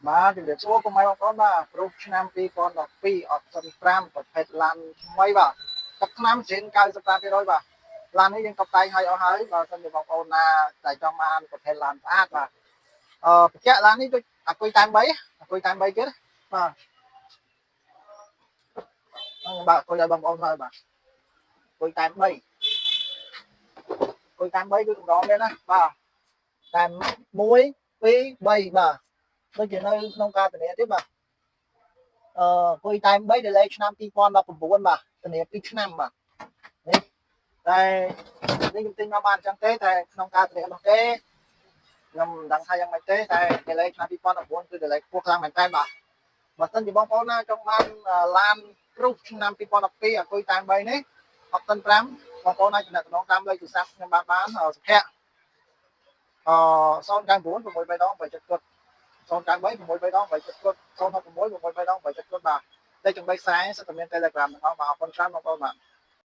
បាទជំរាបសួរពុកម៉ែបងប្អូនបាទព្រុសឆ្នាំ2012 option 5ប្រភេទឡានថ្មីបាទទឹកថ្នាំស៊ីន95%បាទឡាននេះយើងតុបតែងឲ្យអស់ហើយបើសិនជាបងប្អូនណាតែចង់បានប្រភេទឡានស្អាតបាទអឺបញ្ជាក់ឡាននេះដូចអាគុយតែម3អាគុយតែម3ទៀតបាទខ្ញុំបាទគុយឲ្យបងប្អូនហើយបាទគុយតែម3គុយតែម3គឺកម្រមានណាបាទតែ1 2 3បាទដូចជានៅក្នុងការធានាទៀតបាទអឺគុយតែម3 delay ឆ្នាំ2019បាទធានា2ឆ្នាំបាទនេះតែនេះខ្ញុំទិញមកបានអញ្ចឹងទេតែក្នុងការធានារបស់គេខ្ញុំមិនដឹងថាយ៉ាងម៉េចទេតែ delay ឆ្នាំ2019គឺ delay ខ្ពស់ខ្លាំងមែនតើបាទបើសិនជាបងប្អូនណាចង់បានឡានព្រុសឆ្នាំ2012អាគុយតែម3នេះ option 5បងប្អូនអាចទំនាក់ទំនងតាមលេខទូរស័ព្ទខ្ញុំបានបានសុភ័ក្រអ099 6 3ដង7គត់093 6 3ដង7គត់066 6 3ដង7គត់បាទលេខចំបីខ្សែសិតតែមាន Telegram ទាំងអស់បាទអរគុណច្រើនបងប្អូនបាទ។